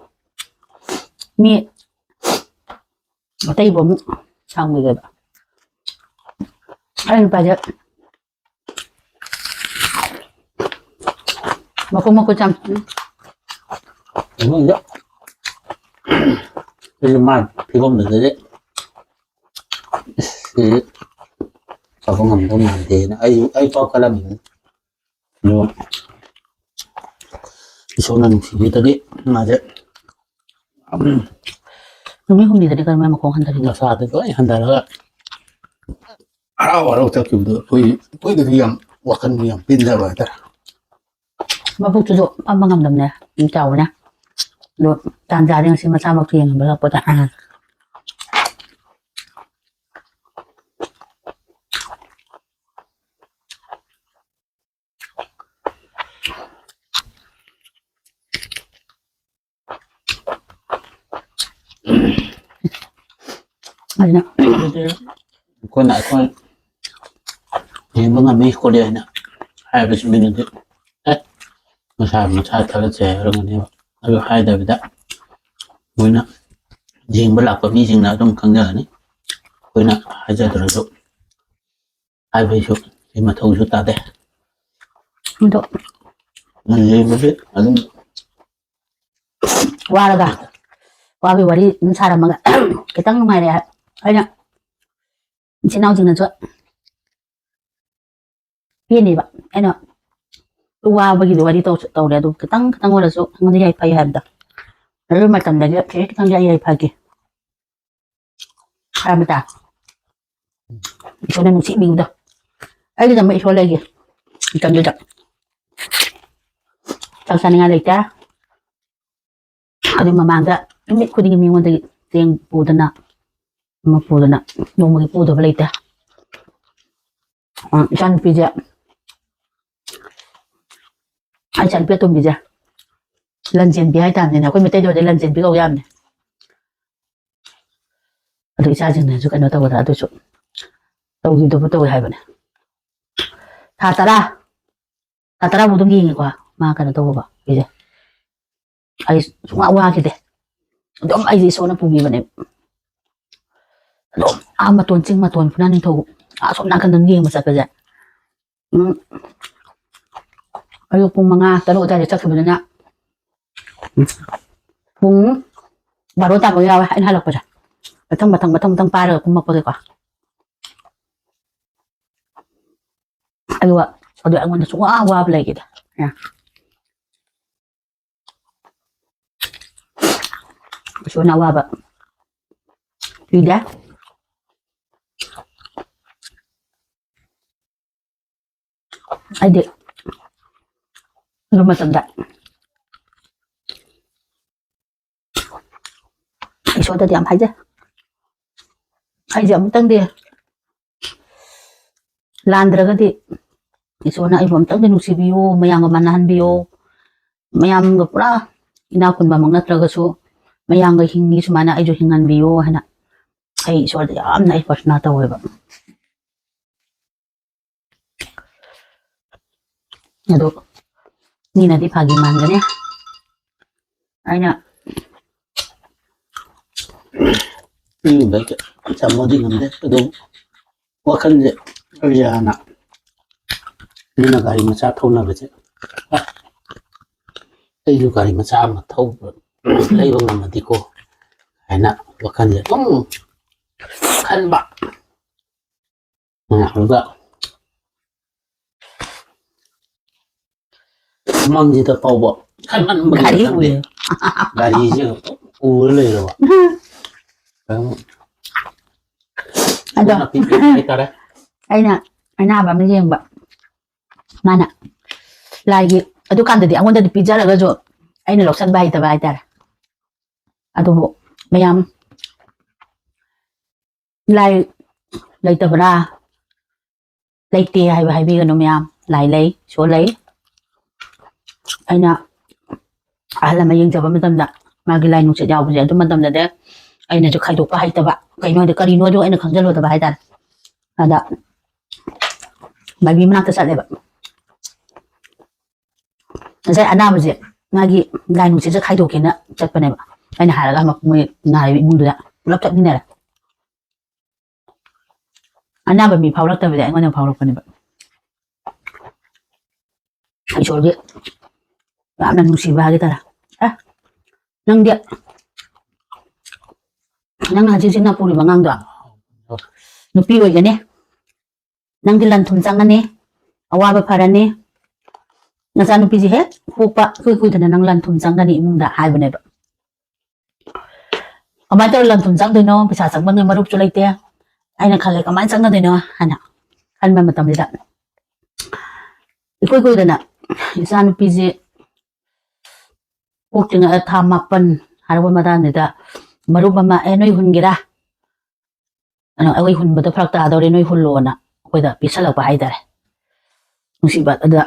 ꯃꯤ ꯑꯇꯩꯕꯨ ꯑꯃꯨꯛ ꯁꯥꯡꯕꯤꯒꯦꯕ꯫ ꯑꯩ ꯅꯨꯄꯥꯁꯦ ꯃꯈꯨꯠ ꯃꯈꯨꯠ ꯆꯥꯝ-, ꯎꯝ꯫ ꯑꯩꯉꯣꯟꯗ ꯑꯩꯁꯨ ꯃꯥꯏ ꯐꯤꯕꯝꯗꯨꯗꯗꯤ ꯁꯤ ꯇꯧꯕ ꯉꯝꯗꯧ ꯃꯥꯟꯗꯦꯅ ꯑꯩ, ꯑꯩ ꯐꯥꯎ ꯈꯜꯂꯝꯃꯤꯅꯤ꯫ ꯑꯗꯣ ꯏꯁꯣꯔꯅ ꯅꯨꯡꯁꯤꯕꯤꯗꯗꯤ ꯃꯥꯁꯦ, ꯎꯝ, ꯅꯨꯃꯤꯠ ꯍꯨꯝꯅꯤꯗꯅꯤ ꯀꯔꯝꯍꯥꯏꯅ ꯃꯈꯣꯡ ꯍꯟꯊꯔꯤꯅꯣ? ꯃꯁꯥꯗ ꯂꯣꯏ ꯍꯟꯊꯔꯒ ꯍꯔꯥꯎ ꯍꯔꯥꯎ ꯆꯠꯈꯤꯕꯗꯣ ꯑꯩꯈꯣꯏ, ꯑꯩꯈꯣꯏꯗꯗꯤ ꯌꯥꯝ ꯋꯥꯈꯜꯗ ꯌꯥꯝ ꯄꯦꯟꯖꯕ ꯍꯥꯏꯇꯥꯔꯦ꯫ ꯃꯕꯨꯛꯇꯨꯁꯨ ꯐꯝꯕ ꯉꯝꯗꯕꯅꯦ, ꯌꯥꯝ ꯆꯥꯎꯕꯅꯦ꯫ ꯑꯗꯣ ꯇꯥꯟ ꯆꯥꯔꯦ ꯉꯁꯤ ꯃꯆꯥꯃꯛꯁꯨ ꯌꯦꯡꯍꯟꯕ ꯂꯥꯛꯄꯗ꯫ ꯑꯗꯨꯅ ꯑꯩꯈꯣꯏꯅ, ꯑꯩꯈꯣꯏ ꯌꯦꯡꯕ ꯉꯝꯃꯤ ꯈꯣꯠꯂꯤ ꯍꯥꯏꯅ ꯍꯥꯏꯕꯁꯤ ꯃꯤꯅꯗꯤ, "ꯑꯦ, ꯃꯁꯥ ꯃꯁꯥ ꯊꯥꯒꯠꯆꯩ" ꯍꯥꯏꯔꯝꯒꯅꯦꯕ꯫ ꯑꯗꯨ ꯍꯥꯏꯗꯕꯤꯗ ꯃꯣꯏꯅ ꯌꯦꯡꯕ ꯂꯥꯛꯄ ꯃꯤꯁꯤꯡꯅ ꯑꯗꯨꯝ ꯈꯪꯖꯒꯅꯤ꯫ ꯑꯩꯈꯣꯏꯅ ꯍꯥꯏꯖꯗ꯭ꯔꯁꯨ ꯍꯥꯏꯕꯩꯁꯨ ꯑꯩ ꯃꯊꯧꯁꯨ ꯇꯥꯗꯦ꯫ ꯑꯗꯣ ꯌꯦꯡꯕꯁꯦ ꯑꯗꯨꯝ ꯋꯥꯔꯒ, ꯋꯥꯕꯒꯤ ꯋꯥꯔꯤ ꯑꯗꯨꯝ ꯁꯥꯔꯝꯃꯒ ꯈꯤꯇꯪ ꯅꯨꯡꯉꯥꯏꯔꯦ꯫ ꯑꯩꯅ ꯏꯆꯤꯟ ꯏꯅꯥꯎꯁꯤꯡꯅꯁꯨ ꯄꯦꯟꯅꯦꯕ꯫ ꯑꯩꯅ ꯋꯥꯕꯒꯤꯗꯤ ꯋꯥꯔꯤ ꯇꯧ-, ꯇꯧꯔꯦ, ꯑꯗꯨ ꯈꯤꯇꯪ ꯈꯤꯇꯪ ꯑꯣꯏꯔꯁꯨ ꯑꯩꯉꯣꯟꯗ ꯌꯥꯏꯐꯩ ꯍꯥꯏꯕꯗꯣ꯫ ꯑꯗꯨ ꯃꯇꯝꯗꯒꯤ ꯈꯤꯇꯪ ꯈꯤꯇꯪ ꯌꯥꯏ-, ꯌꯥꯏꯐꯒꯦ꯫ ꯍꯥꯏꯕꯗ ꯏꯁꯣꯔꯅ ꯅꯨꯡꯁꯤꯕꯤꯕꯗꯣ꯫ ꯑꯩꯒꯤꯗꯃꯛ ꯏꯁꯣꯔ ꯂꯩꯒꯦ꯫ ꯃꯇꯝꯗꯨꯗ ꯆꯥꯛ ꯆꯥꯅꯤꯡꯉꯥꯏ ꯂꯩꯇꯦ꯫ ꯑꯗꯨ ꯃꯃꯥꯡꯗ ꯅꯨꯃꯤꯠ ꯈꯨꯗꯤꯡꯒꯤ ꯃꯤꯉꯣꯟꯗꯒꯤ ꯆꯦꯡ ꯄꯨꯗꯅ, ꯑꯃ ꯄꯨꯗꯅ, ꯅꯣꯡꯃꯒꯤ ꯄꯨꯗꯕ ꯂꯩꯇꯦ꯫ ꯑ, ꯏꯆꯥꯅꯨꯄꯤꯁꯦ, ꯑꯩ ꯏꯆꯥꯅꯨꯄꯤ ꯑꯇꯣꯝꯕꯤꯁꯦ, ꯂꯟ ꯆꯦꯟꯕꯤ ꯍꯥꯏꯇꯥꯔꯅꯦ꯫ ꯑꯩꯈꯣꯏ ꯃꯩꯇꯩꯗ ꯑꯣꯏꯔꯗꯤ ꯂꯟ ꯆꯦꯟꯕꯤ ꯀꯧ ꯌꯥꯕꯅꯦ꯫ ꯑꯗꯨ ꯏꯆꯥꯁꯤꯡꯅꯁꯨ ꯀꯩꯅꯣ ꯇꯧꯒꯗ꯭ꯔꯥ, ꯑꯗꯨꯁꯨ ꯇꯧꯈꯤꯗꯕ ꯇꯧꯋꯦ ꯍꯥꯏꯕꯅꯦ꯫ ꯊꯥ ꯇꯔꯥ, ꯊꯥ ꯇꯔꯥꯃꯨꯛ ꯑꯗꯨꯝ ꯌꯦꯡꯉꯦꯀꯣ, ꯃꯥ ꯀꯩꯅꯣ ꯇꯧꯕ ꯑꯩꯁꯦ꯫ ꯑꯩ ꯁꯨꯡꯋꯥ ꯋꯥꯈꯤꯗꯦ꯫ ꯑꯗꯨꯝ ꯑꯩꯁꯦ ꯏꯁꯣꯔꯅ ꯄꯨꯕꯤꯕꯅꯦ꯫ ꯑꯗꯨꯝ ꯑꯥ ꯃꯇꯣꯟ, ꯆꯤꯡ ꯃꯇꯣꯟ, ꯐꯨꯅꯥꯟ ꯅꯤꯡꯊꯧ ꯑꯥ ꯁꯣꯝ ꯅꯥꯀꯟꯗ ꯑꯗꯨꯝ ꯌꯦꯡꯕ ꯆꯠꯄꯁꯦ꯫ ꯎꯝ꯫ ꯑꯌꯨꯛ ꯄꯨꯡ ꯃꯉꯥ, ꯇꯔꯨꯛ ꯑꯗꯨꯋꯥꯏꯗ ꯆꯠꯈꯤꯕꯗꯨꯅ ꯄꯨꯡ ꯕꯥꯔꯣ ꯇꯥꯕ ꯌꯥꯎꯋꯦ ꯑꯩꯅ ꯍꯜꯂꯛꯄꯁꯦ꯫ ꯃꯊꯪ, ꯃꯊꯪ, ꯃꯊꯪ, ꯃꯊꯪ ꯄꯥꯏꯔꯒ ꯀꯨꯝꯃꯛꯄꯒꯤꯀꯣ꯫ ꯑꯗꯨꯒ ꯑꯗꯨ ꯑꯩꯉꯣꯟꯗ ꯁꯨꯡꯋꯥ ꯋꯥꯕ ꯂꯩꯈꯤꯗꯦ꯫ ꯏꯁꯣꯔꯅ ꯑꯋꯥꯕ ꯄꯤꯗꯦ꯫ ꯑꯩꯗꯤ ꯑꯗꯨ ꯃꯇꯝꯗ ꯏꯁꯣꯔꯗꯗꯤ ꯌꯥꯝ ꯍꯥꯏꯖꯩ꯫ ꯑꯩꯁꯦ ꯑꯃꯨꯛꯇꯪꯗꯤ ꯂꯥꯟꯗ꯭ꯔꯒꯗꯤ ꯏꯁꯣꯔꯅ ꯑꯩꯕꯨ ꯑꯃꯨꯛꯇꯪꯗꯤ ꯅꯨꯡꯁꯤꯕꯤꯌꯨ, ꯃꯌꯥꯝꯒ ꯃꯥꯟꯅꯍꯟꯕꯤꯌꯨ, ꯃꯌꯥꯝꯒ ꯄꯨꯔꯥ ꯏꯅꯥꯛ ꯈꯨꯟꯕꯃꯛ ꯅꯠꯇ꯭ꯔꯒꯁꯨ ꯃꯌꯥꯝꯒ ꯍꯤꯡꯉꯤ ꯁꯨꯃꯥꯏꯅ ꯑꯩꯁꯨ ꯍꯤꯡꯍꯟꯕꯤꯌꯨ ꯍꯥꯏꯅ ꯑꯩ ꯏꯁꯣꯔꯗ ꯌꯥꯝꯅ ꯑꯩ ꯄ꯭ꯔꯊꯅꯥ ꯇꯧꯋꯦꯕ꯫ ꯑꯗꯣ ꯃꯤꯅꯗꯤ ꯐꯥꯒꯤ ꯃꯥꯟꯒꯅꯤ꯫ ꯑꯩꯅ ꯃꯤꯒꯨꯝꯕ ꯆꯝꯃꯗꯤ ꯉꯝꯗꯦ꯫ ꯑꯗꯨꯝ ꯋꯥꯈꯜꯁꯦ ꯑꯩꯁꯦ ꯍꯥꯟꯅ ꯃꯤꯅ ꯒꯥꯔꯤ ꯃꯆꯥ ꯊꯧꯅꯕꯁꯦ, "ꯑꯩꯁꯨ ꯒꯥꯔꯤ ꯃꯆꯥ ꯑꯃ ꯊꯧꯕ, ꯂꯩꯕ ꯉꯝꯃꯗꯤꯀꯣ" ꯍꯥꯏꯅ ꯋꯥꯈꯜꯁꯦ ꯑꯗꯨꯝ ꯈꯟꯕ꯫ ꯑꯗꯨꯒ ꯃꯪꯁꯤꯗ ꯐꯥꯎꯕ ꯈꯟꯃꯟꯕꯒꯤꯔ ꯒꯥꯔꯤ ꯈꯪꯗꯦ, ꯎꯏ꯫ ꯒꯥꯔꯤꯁꯦ ꯎꯔ ꯂꯩꯔꯕ꯫ ꯑꯗꯨ ꯑꯗꯣ ꯄꯨꯟꯅ ꯄꯤꯕꯤꯕ ꯍꯥꯏꯇꯥꯔꯦ꯫ ꯑꯩꯅ ꯑꯅꯥꯕ ꯑꯃ ꯌꯦꯡꯕ, ꯃꯥꯅ ꯂꯥꯏꯒꯤ, ꯑꯗꯨꯀꯥꯟꯗꯗꯤ ꯑꯩꯉꯣꯟꯗꯗꯤ ꯄꯤꯖꯔꯒꯁꯨ ꯑꯩꯅ ꯂꯧꯁꯟꯕ ꯍꯩꯇꯕ ꯍꯥꯏꯇꯥꯔꯦ꯫ ꯑꯗꯨꯕꯨ ꯃꯌꯥꯝ ꯂꯥꯏ ꯂꯩꯇꯕ꯭ꯔꯥ? ꯂꯩꯇꯦ ꯍꯥꯏꯕ ꯍꯥꯏꯕꯤꯒꯅꯨ ꯃꯌꯥꯝ, ꯂꯥꯏ ꯂꯩ, ꯏꯁꯣꯔ ꯂꯩ꯫ ꯑꯩꯅ ꯑꯍꯜ ꯑꯃ ꯌꯦꯡꯖꯕ ꯃꯇꯝꯗ ꯃꯥꯒꯤ ꯂꯥꯏ ꯅꯨꯡꯁꯤꯠ ꯌꯥꯎꯕꯁꯦ ꯑꯗꯨ ꯃꯇꯝꯗꯗꯤ ꯑꯩꯅꯁꯨ ꯈꯥꯏꯗꯣꯛꯄ ꯍꯩꯇꯕ, ꯀꯩꯅꯣꯗꯤ ꯀꯔꯤꯅꯣꯗꯨ ꯑꯩꯅ ꯈꯪꯖꯜꯂꯨꯗꯕ ꯍꯥꯏꯇꯥꯔꯦ꯫ ꯑꯗ ꯃꯥꯏꯕꯤ ꯃꯅꯥꯛꯇ ꯆꯠꯂꯦꯕ꯫ ꯉꯁꯥꯏ ꯑꯅꯥꯕꯁꯦ ꯃꯥꯒꯤ ꯂꯥꯏ ꯅꯨꯡꯁꯤꯠꯁꯦ ꯈꯥꯏꯗꯣꯛꯀꯦꯅ ꯆꯠꯄꯅꯦꯕ꯫ ꯑꯩꯅ ꯍꯥꯏꯔꯒ ꯑꯃꯨꯛ ꯃꯣꯏ ꯅꯥꯔꯤꯕ ꯏꯃꯨꯡꯗꯨꯗ ꯄꯨꯂꯞ ꯆꯠꯃꯤꯟꯅꯔꯦ꯫ ꯑꯅꯥꯕ ꯃꯤ ꯐꯥꯎꯔꯛꯇꯕꯗ ꯑꯩꯉꯣꯟꯗ ꯐꯥꯎꯔꯛꯄꯅꯦꯕ꯫ ꯏꯁꯣꯔꯒꯤ ꯌꯥꯝꯅ ꯅꯨꯡꯁꯤꯕ ꯍꯥꯏꯒꯦ ꯇꯥꯔꯦ꯫ ꯑꯦ, ꯅꯪꯗꯤ, ꯅꯪꯅ ꯍꯧꯖꯤꯛ ꯍꯧꯖꯤꯛ ꯅꯥꯄꯨꯔꯤꯕ ꯑꯉꯥꯡꯗꯣ ꯅꯨꯄꯤ ꯑꯣꯏꯒꯅꯤ, ꯅꯪꯗꯤ ꯂꯟ ꯊꯨꯝ ꯆꯪꯉꯅꯤ, ꯑꯋꯥꯕ ꯐꯔꯅꯤ, ꯅꯆꯥꯅꯨꯄꯤꯁꯦ ꯍꯦꯛ ꯄꯣꯛꯄ ꯏꯀꯨꯏ ꯀꯨꯏꯗꯅ ꯅꯪ ꯂꯟ ꯊꯨꯝ ꯆꯪꯒꯅꯤ ꯏꯃꯨꯡꯗ ꯍꯥꯏꯕꯅꯦꯕ꯫ ꯀꯃꯥꯏꯅ ꯇꯧꯔ ꯂꯟ ꯊꯨꯝ ꯆꯪꯗꯣꯏꯅꯣ? ꯄꯩꯁꯥ ꯆꯪꯐꯝꯒꯤ ꯃꯔꯨꯞꯁꯨ ꯂꯩꯇꯦ꯫ ꯑꯩꯅ ꯈꯜꯂꯦ, ꯀꯃꯥꯏꯅ ꯆꯪꯒꯗꯣꯏꯅꯣ ꯍꯥꯏꯅ ꯈꯟꯕ ꯃꯇꯝꯁꯤꯗ, ꯏꯀꯨꯏ ꯀꯨꯏꯗꯅ ꯏꯆꯥꯅꯨꯄꯤꯁꯦ ꯄꯣꯛꯇ꯭ꯔꯤꯉꯩꯗ ꯊꯥ ꯃꯥꯄꯟ ꯍꯥꯏꯔꯛꯄ ꯃꯇꯥꯡꯁꯤꯗ ꯃꯔꯨꯞ ꯑꯃ, "ꯑꯦ, ꯅꯣꯏ ꯍꯨꯟꯒꯦꯔꯥ? ꯑꯩꯈꯣꯏ ꯍꯨꯟꯕꯗꯣ ꯐꯔꯛ ꯇꯥꯗꯧꯔꯦ, ꯅꯣꯏ ꯍꯨꯜꯂꯣꯅ" ꯑꯩꯈꯣꯏꯗ ꯄꯤꯁꯜꯂꯛꯄ ꯍꯥꯏꯇꯥꯔꯦ꯫ ꯅꯨꯡꯁꯤꯕ ꯑꯗꯨꯗ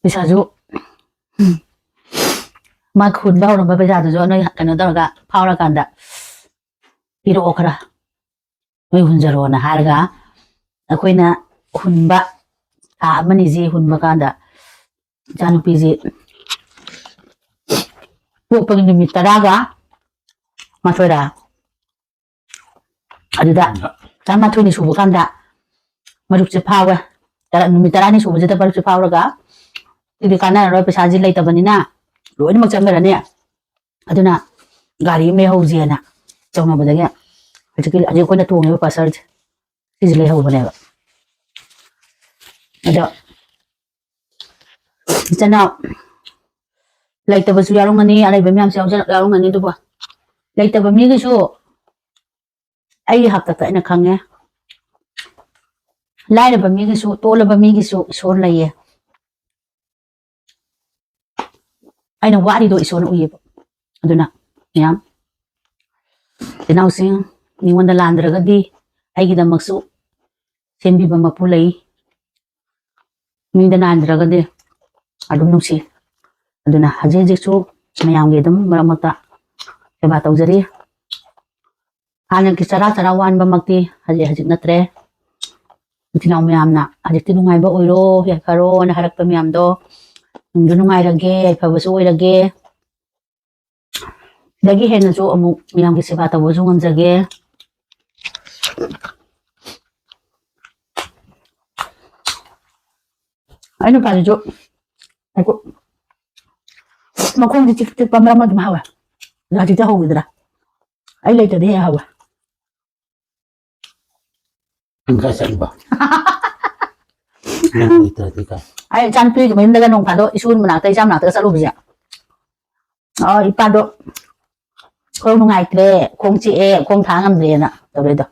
ꯄꯩꯁꯥꯁꯨ, ꯎꯝ, ꯃꯥ ꯍꯨꯟꯕ ꯍꯧꯔꯝꯕ ꯄꯩꯁꯥꯗꯨꯁꯨ ꯅꯣꯏ ꯀꯩꯅꯣ ꯇꯧꯔꯒ ꯐꯥꯎꯔꯀꯥꯟꯗ ꯄꯤꯔꯛꯑꯣ ꯈꯔ, ꯅꯣꯏ ꯍꯨꯟꯖꯔꯣꯅ ꯍꯥꯏꯔꯒ ꯑꯩꯈꯣꯏꯅ ꯍꯨꯟꯕ ꯊꯥ ꯑꯃꯅꯤꯁꯤ ꯍꯨꯟꯕ ꯀꯥꯟꯗ ꯏꯆꯥꯅꯨꯄꯤꯁꯤ ꯄꯣꯛꯄꯒꯤ ꯅꯨꯃꯤꯠ ꯇꯔꯥꯒ ꯃꯥꯊꯣꯏꯔꯥ, ꯑꯗꯨꯗ ꯇꯔꯥꯃꯥꯊꯣꯏꯅꯤ ꯁꯨꯕ ꯀꯥꯟꯗ ꯃꯔꯨꯞꯁꯦ ꯐꯥꯎꯋꯦ꯫ ꯇꯔꯥ-, ꯅꯨꯃꯤꯠ ꯇꯔꯥꯅꯤ ꯁꯨꯕꯁꯤꯗ ꯃꯔꯨꯞꯁꯦ ꯐꯥꯎꯔꯒ, "ꯁꯤꯗꯤ ꯀꯥꯟꯅꯔꯔꯣꯏ, ꯄꯩꯁꯥꯁꯤ ꯂꯩꯇꯕꯅꯤꯅ ꯂꯣꯏꯅꯃꯛ ꯆꯪꯈ꯭ꯔꯅꯤ, ꯑꯗꯨꯅ ꯒꯥꯔꯤ ꯑꯃ ꯂꯩꯍꯧꯁꯦꯅ" ꯇꯧꯅꯕꯗꯒꯤ ꯍꯧꯖꯤꯛꯀꯤ, ꯍꯧꯖꯤꯛ ꯑꯩꯈꯣꯏꯅ ꯇꯣꯡꯉꯤꯕ ꯄꯜꯁꯔꯁꯦ, ꯁꯤꯁꯦ ꯂꯩꯍꯧꯕꯅꯦꯕ꯫ ꯑꯗꯣ ꯏꯆꯤꯟ ꯏꯅꯥꯎ ꯂꯩꯇꯕꯁꯨ ꯌꯥꯎꯔꯝꯒꯅꯤ, ꯑꯔꯩꯕ ꯃꯌꯥꯝꯁꯨ ꯌꯥꯎꯖ-, ꯌꯥꯎꯔꯝꯒꯅꯤ꯫ ꯑꯗꯨꯕꯨ ꯂꯩꯇꯕ ꯃꯤꯒꯤꯁꯨ ꯑꯩꯒꯤ ꯍꯥꯛꯇꯛꯇ ꯑꯩꯅ ꯈꯪꯉꯦ, ꯂꯥꯏꯔꯕ ꯃꯤꯒꯤꯁꯨ, ꯇꯣꯜꯂꯕ ꯃꯤꯒꯤꯁꯨ ꯏꯁꯣꯔ ꯂꯩꯌꯦ꯫ ꯑꯩꯅ ꯋꯥꯔꯤꯗꯣ ꯏꯁꯣꯔꯅ ꯎꯏꯌꯦꯕ꯫ ꯑꯗꯨꯅ ꯃꯌꯥꯝ ꯏꯅꯥꯎꯁꯤꯡ, ꯃꯤꯉꯣꯟꯗ ꯂꯥꯟꯗ꯭ꯔꯒꯗꯤ ꯑꯩꯒꯤꯗꯃꯛꯁꯨ ꯁꯦꯝꯕꯤꯕ ꯃꯄꯨ ꯂꯩ꯫ ꯃꯤꯗ ꯅꯥꯟꯗ꯭ꯔꯒꯗꯤ ꯑꯗꯨꯝ ꯅꯨꯡꯁꯤ꯫ ꯑꯗꯨꯅ ꯍꯧꯖꯤꯛ ꯍꯧꯖꯤꯛꯁꯨ ꯃꯌꯥꯝꯒꯤ ꯑꯗꯨꯝ ꯃꯔꯛ ꯃꯔꯛꯇ ꯁꯦꯕꯥ ꯇꯧꯖꯔꯤ꯫ ꯍꯥꯟꯅꯒꯤ ꯆꯔꯥ ꯆꯔꯥ ꯋꯥꯟꯕꯃꯛꯇꯤ ꯍꯧꯖꯤꯛ ꯍꯧꯖꯤꯛ ꯅꯠꯇ꯭ꯔꯦ꯫ ꯏꯆꯤꯜ ꯏꯅꯥꯎ ꯃꯌꯥꯝꯅ ꯍꯧꯖꯤꯛꯇꯤ ꯅꯨꯡꯉꯥꯏꯕ ꯑꯣꯏꯔꯣ, ꯌꯥꯏꯐꯔꯣꯅ ꯍꯥꯏꯔꯛꯄ ꯃꯌꯥꯝꯗꯣ, ꯅꯨꯡꯁꯨ ꯅꯨꯡꯉꯥꯏꯔꯒꯦ, ꯌꯥꯏꯐꯕꯁꯨ ꯑꯣꯏꯔꯒꯦ꯫ ꯁꯤꯗꯒꯤ ꯍꯦꯟꯅꯁꯨ ꯑꯃꯨꯛ ꯃꯌꯥꯝꯒꯤ ꯁꯦꯕꯥ ꯇꯧꯕꯁꯨ ꯉꯝꯖꯒꯦ꯫ ꯑꯩ ꯅꯨꯄꯥꯁꯤꯁꯨ ꯃꯈꯣꯡꯁꯦ ꯆꯤꯛ ꯆꯤꯛꯄ ꯃꯔꯛ ꯑꯃ ꯑꯗꯨꯝ ꯍꯧꯋꯦ꯫ ꯑꯗꯣ ꯍꯧꯖꯤꯛꯇꯤ ꯍꯧꯈꯤꯗ꯭ꯔꯥ? ꯑꯩ ꯂꯩꯇ꯭ꯔꯗꯤ ꯍꯦꯛ ꯍꯧꯋꯦ꯫ ꯅꯪ ꯀꯥꯏ ꯆꯠꯂꯤꯕ? ꯅꯪ ꯂꯩꯇ꯭ꯔꯗꯤ ꯀꯥꯏ? ꯑꯩ ꯏꯆꯥꯅꯨꯄꯤꯒꯤ ꯃꯌꯨꯝꯗꯒ ꯅꯣꯡ ꯐꯥꯗꯣꯛ ꯏꯁꯨ ꯃꯅꯥꯛꯇ, ꯏꯆꯥ ꯃꯅꯥꯛꯇꯒ ꯆꯠꯂꯨꯕꯁꯦ, ꯑ, ꯏꯄꯥꯗꯣ ꯈꯣꯡ ꯅꯨꯡꯉꯥꯏꯇ꯭ꯔꯦ, ꯈꯣꯡ ꯆꯤꯛꯑꯦ, ꯈꯣꯡ ꯊꯥꯡ ꯉꯝꯗ꯭ꯔꯦꯅ ꯇꯧꯔꯦꯗꯣ꯫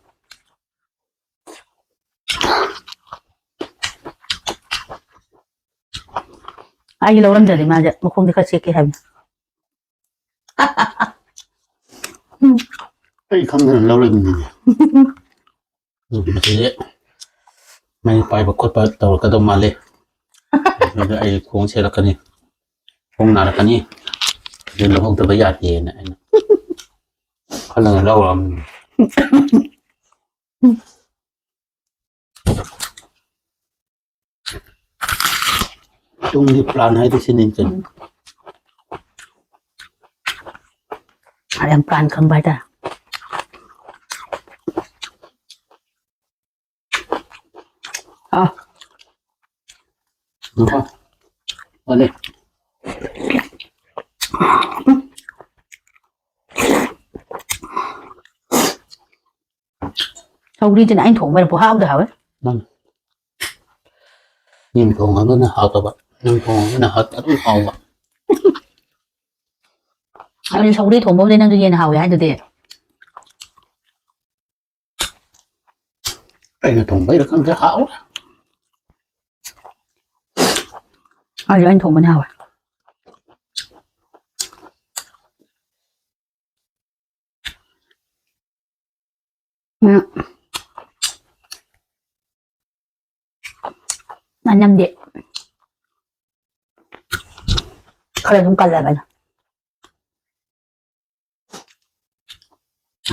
ꯑꯩꯒꯤ ꯂꯧꯔꯝꯗ꯭ꯔꯗꯤ ꯃꯥꯁꯦ ꯃꯈꯣꯡꯗꯤ ꯈꯔ ꯆꯤꯛꯀꯦ ꯍꯥꯏꯕꯅꯤ꯫ ꯑꯩ ꯈꯪꯗꯅ ꯂꯧꯔꯛꯏꯅꯤꯅꯦ꯫ ꯎꯝ, ꯃꯁꯤꯗꯤ ꯃꯩ ꯄꯥꯏꯕ ꯈꯣꯠꯄ ꯇꯧꯔꯛꯀꯗꯧ ꯃꯥꯜꯂꯤ꯫ ꯑꯗꯨꯗ ꯑꯩ ꯈꯣꯡ ꯁꯦꯂꯛꯀꯅꯤ, ꯈꯣꯡ ꯅꯥꯔꯛꯀꯅꯤ, ꯑꯗꯨ ꯂꯧꯍꯧꯗꯕ ꯌꯥꯗꯦꯅ ꯑꯩꯅ ꯈꯜꯂꯒ ꯂꯧꯔꯛꯑꯕꯅꯤ꯫ ꯇꯨꯡꯒꯤ plan ꯍꯥꯏꯗꯣ ꯁꯤꯅꯤ ꯀꯩꯅꯣ꯫ ꯎꯝ꯫ ꯌꯥꯝ plan ꯈꯪꯕ ꯍꯥꯏꯇꯥꯔꯦ꯫ ꯑꯥ꯫ ꯅꯨꯄꯥ꯫ ꯃꯥꯅꯦ꯫ ꯁꯧꯒ꯭ꯔꯤꯁꯤꯅ ꯑꯩꯅ ꯊꯣꯡꯕꯩꯔ ꯄꯨꯍꯥꯎꯗ ꯍꯥꯎꯋꯦ꯫ ꯃꯥꯅꯦ꯫ ꯃꯤꯅ ꯊꯣꯡꯉꯒꯅ ꯍꯥꯎꯇꯕ, ꯅꯪ ꯊꯣꯡꯉꯒꯅ ꯍꯥꯎ-, ꯑꯗꯨꯝ ꯍꯥꯎꯕ꯫ ꯑꯗꯨꯗꯤ ꯁꯧꯒ꯭ꯔꯤ ꯊꯣꯡꯕꯕꯨꯗꯤ ꯅꯪꯁꯨ ꯍꯦꯟꯅ ꯍꯥꯎꯋꯦ ꯍꯥꯏꯗꯨꯗꯤ꯫ ꯑꯩꯅ ꯊꯣꯡꯕꯩꯔ ꯈꯪꯗꯦ, ꯍꯥꯎꯔꯦ꯫ ꯑꯩꯁꯨ ꯑꯩꯅ ꯊꯣꯡꯕꯅ ꯍꯥꯎꯋꯦ꯫ ꯎꯝ꯫ ꯃꯅꯝꯗꯤ ꯈꯔ ꯑꯗꯨꯝ ꯀꯜꯂꯕꯅꯦ꯫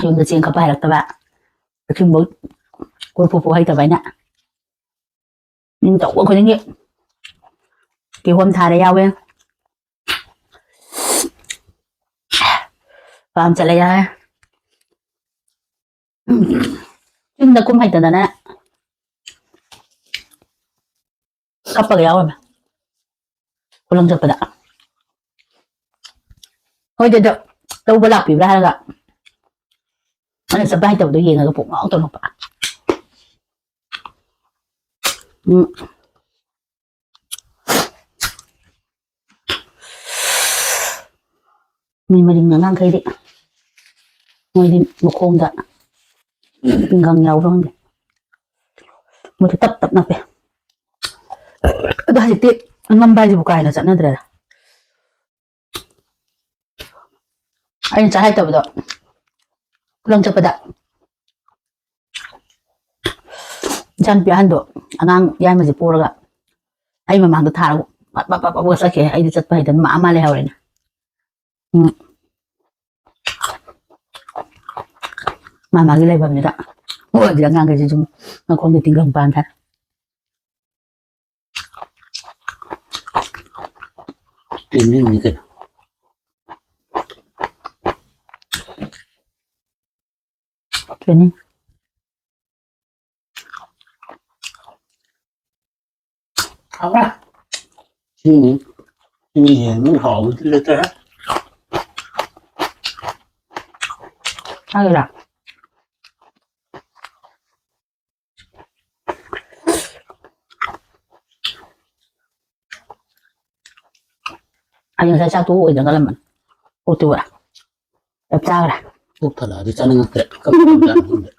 ꯌꯨꯝꯗ ꯆꯦꯡ ꯀꯞꯄ ꯍꯩꯔꯛꯇꯕ, ꯆꯦꯡꯕꯨꯛ ꯀꯣꯔꯐꯨ ꯄꯣꯛ ꯍꯩꯇꯕ ꯑꯩꯅ꯫ ꯃꯤ ꯇꯧꯕ ꯈꯨꯗꯤꯡꯒꯤ ꯀꯤꯍꯣꯝ ꯊꯥꯔꯦ ꯌꯥꯎꯋꯦ, ꯄꯥꯝ ꯆꯠꯂꯦ ꯌꯥꯎꯋꯦ꯫ ꯌꯨꯝꯗ ꯀꯨꯝ ꯍꯩꯇꯗꯅ ꯀꯞꯄꯒ ꯌꯥꯎꯔꯝꯃꯦ ꯈꯨꯂꯪ ꯆꯠꯄꯗ꯫ ꯍꯣꯏꯗꯤ ꯑꯗꯣ ꯂꯧꯕ ꯂꯥꯛꯄꯤꯕ꯭ꯔꯥ ꯍꯥꯏꯔꯒ ꯑꯩꯅ ꯆꯠꯄ ꯍꯩꯇꯕꯗꯣ ꯌꯦꯡꯉꯒ ꯄꯨꯡꯉꯥꯎ ꯇꯧꯔꯛꯄ꯫ ꯎꯝ꯫ ꯃꯤ ꯃꯔꯤꯡ ꯑꯉꯥꯡꯈꯩꯗꯤ ꯃꯣꯏꯗꯤ ꯃꯈꯣꯡꯗ ꯇꯤꯡꯒꯪ ꯌꯥꯎꯕ꯭ꯔꯥ ꯈꯪꯗꯦ꯫ ꯃꯣꯏꯗꯤ ꯇꯞ ꯇꯞ ꯅꯞꯄꯦ꯫ ꯑꯗꯣ ꯍꯧꯖꯤꯛꯇꯤ ꯑꯉꯝꯕ ꯍꯥꯏꯁꯤꯕꯨ ꯀꯥ ꯍꯦꯟꯅ ꯆꯠꯅꯗ꯭ꯔꯦꯗ꯫ ꯑꯩꯅ ꯆꯥ ꯍꯩꯇꯕꯗꯣ ꯈꯨꯂꯪ ꯆꯠꯄꯗ ꯏꯆꯥꯅꯨꯄꯤ ꯑꯍꯟꯗꯣ ꯑꯉꯥꯡ ꯌꯥꯏꯃꯁꯦ ꯄꯣꯔꯒ ꯑꯩ ꯃꯃꯥꯡꯗ ꯊꯥꯔꯒ ꯄꯞ ꯄꯞ ꯄꯞ ꯄꯞ ꯆꯠꯈꯤ꯫ ꯑꯩꯗꯤ ꯆꯠꯄ ꯍꯩꯇꯅ ꯃꯥ ꯑꯃ ꯂꯩꯍꯧꯔꯦꯅꯦ꯫ ꯎꯝ꯫ ꯃꯥ ꯃꯥꯒꯤ ꯂꯩꯐꯝꯁꯤꯗ ꯃꯣꯏꯗꯤ ꯑꯉꯥꯡꯈꯩꯁꯤ ꯁꯨꯝ ꯃꯈꯣꯡꯗ ꯇꯤꯡꯒꯪ ꯄꯥꯟ ꯊꯥꯏ꯫ ꯇꯤꯟꯅꯤꯡꯅꯤ ꯀꯩꯅꯣ꯫ ꯇꯤꯟꯅꯤ꯫ ꯍꯥꯎꯕ꯭ꯔꯥ? ꯁꯤꯅꯤ꯫ ꯁꯤꯅꯤ ꯍꯦꯟꯅ ꯍꯥꯎꯕꯗꯤ ꯂꯩꯇ꯭ꯔꯦ꯫ ꯍꯥꯎꯔꯥ? ꯑꯩ ꯉꯁꯥꯏ ꯆꯥꯛ ꯇꯣꯛꯑꯣꯏꯗ ꯈꯜꯂꯝꯕꯅꯤ꯫ ꯄꯨꯛꯇꯤ ꯎꯔꯦ꯫ ꯆꯞ ꯆꯥꯈ꯭ꯔꯦ꯫ ꯄꯨꯛ ꯊꯜꯂꯛꯑꯗꯤ ꯆꯥꯅꯤꯡꯉꯛꯇ꯭ꯔꯦ꯫ ꯀꯞ ꯀꯞ ꯆꯥꯅꯤꯡꯉꯛꯇ꯭ꯔꯦ꯫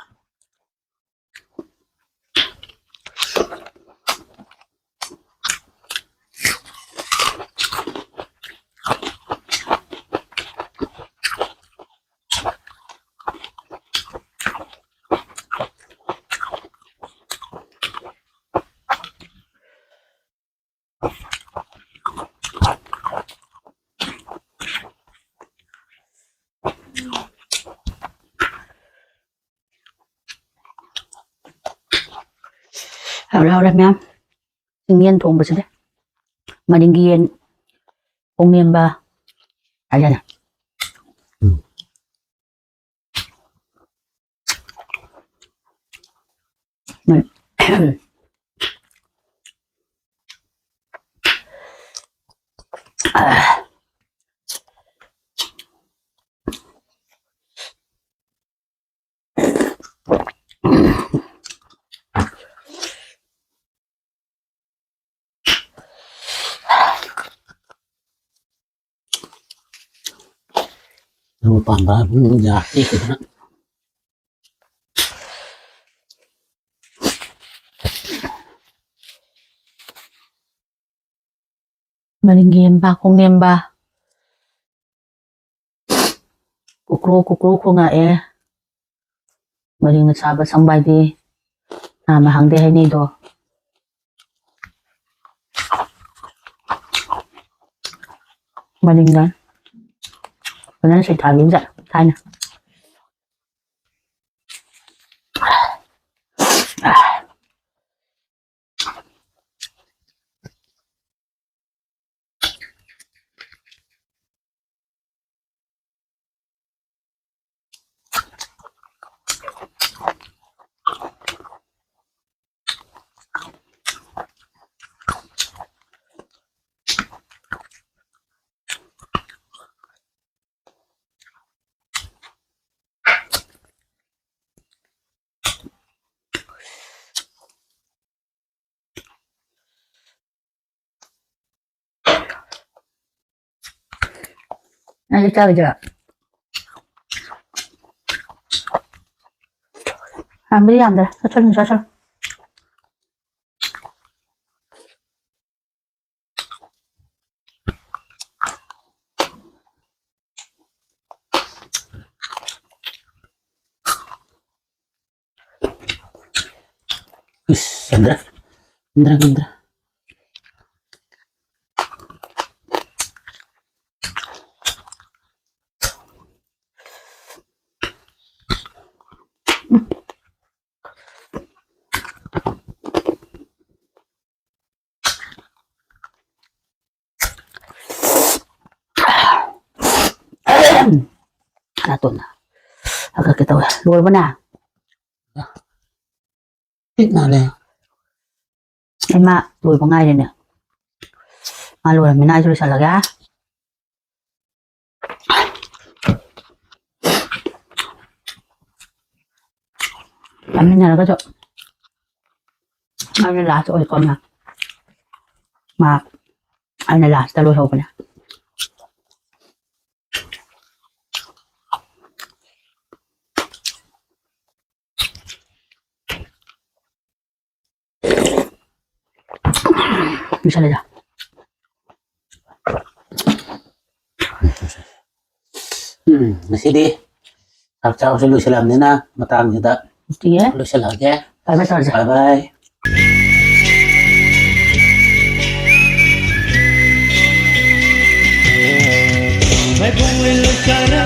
ꯍꯥꯎꯔꯦ, ꯍꯥꯎꯔꯦ ꯃꯌꯥꯝ꯫ ꯆꯤꯡꯌꯦꯟ ꯊꯣꯡꯕꯁꯤꯗꯤ꯫ ꯃꯅꯤꯡꯒꯤ ꯌꯦꯟ, ꯈꯣꯡꯅꯦꯝꯕ ꯍꯥꯏꯇꯥꯔꯦ꯫ ꯎꯝ꯫ ꯎꯝ꯫ ꯅꯪ ꯄꯥꯝꯕ ꯑꯗꯨꯝ ꯌꯥꯔꯦ ꯀꯩꯅꯣ꯫ ꯃꯅꯤꯡꯒꯤ ꯌꯦꯟꯕ, ꯈꯣꯡꯅꯦꯝꯕ꯫ ꯀꯨꯀ꯭ꯔꯨ ꯀꯨꯀ꯭ꯔꯨ ꯈꯣꯡꯉꯛꯑꯦ꯫ ꯃꯔꯤꯡꯅ ꯁꯥꯕ ꯁꯪꯕꯥꯏꯗꯤ ꯅꯍꯥꯟ ꯅꯍꯥꯟꯗꯩ ꯍꯩꯅꯩꯗꯣ꯫ ꯃꯔꯤꯡꯅ ꯐꯖꯅ ꯁꯩꯊꯥꯕꯤꯕꯖꯥꯠ ꯊꯥꯏꯅ꯫ ꯅꯪꯗꯤ ꯆꯥꯈꯤꯗꯣꯏꯔꯣ? ꯌꯥꯝꯕꯨꯗꯤ ꯌꯥꯝꯗ꯭ꯔꯦ꯫ ꯆꯠꯁꯅꯨ, ꯆꯠꯁꯅꯨ꯫ ꯏꯁ, ꯉꯝꯗ꯭ꯔꯦ, ꯉꯝꯗ꯭ꯔꯦ, ꯉꯝꯗ꯭ꯔꯦ꯫ ꯅꯥꯇꯣꯟꯗ ꯍꯥꯒꯠꯀꯦ ꯇꯧꯋꯦ꯫ ꯂꯣꯏꯔꯕꯅꯦ? ꯄꯤꯛ ꯃꯥꯜꯂꯦ꯫ ꯑꯩ ꯃꯥ ꯂꯣꯏꯕ ꯉꯥꯏꯔꯦꯅꯦ꯫ ꯃꯥ ꯂꯣꯏꯔꯝꯃꯤꯅ ꯑꯩꯁꯨ ꯂꯣꯏꯁꯜꯂꯒꯦ꯫ ꯆꯥꯃꯤꯟꯅꯔꯒꯁꯨ ꯑꯩꯅ ꯂꯥꯁ ꯑꯣꯏꯀꯣ꯫ ꯃꯥ, ꯃꯥ ꯑꯩꯅ ꯂꯥꯁꯇ ꯂꯣꯏꯍꯧꯕꯅꯦ꯫ ꯂꯣꯏꯁꯜꯂꯦꯗ꯫ ꯎꯝ, ꯉꯁꯤꯗꯤ ꯆꯥꯛ ꯆꯥꯕꯁꯨ ꯂꯣꯏꯁꯤꯜꯂꯕꯅꯤꯅ ꯃꯇꯥꯡꯁꯤꯗ ꯅꯨꯡꯇꯤꯒꯤ ꯂꯣꯏꯁꯤꯜꯂꯛꯑꯒꯦ꯫ ꯕꯥꯏ ꯕꯥꯏ ꯇꯧꯔꯁꯦ꯫ ꯕꯥꯏ ꯕꯥꯏ꯫ ꯃꯩꯕꯨꯡ ꯂꯩꯀꯥꯏꯗ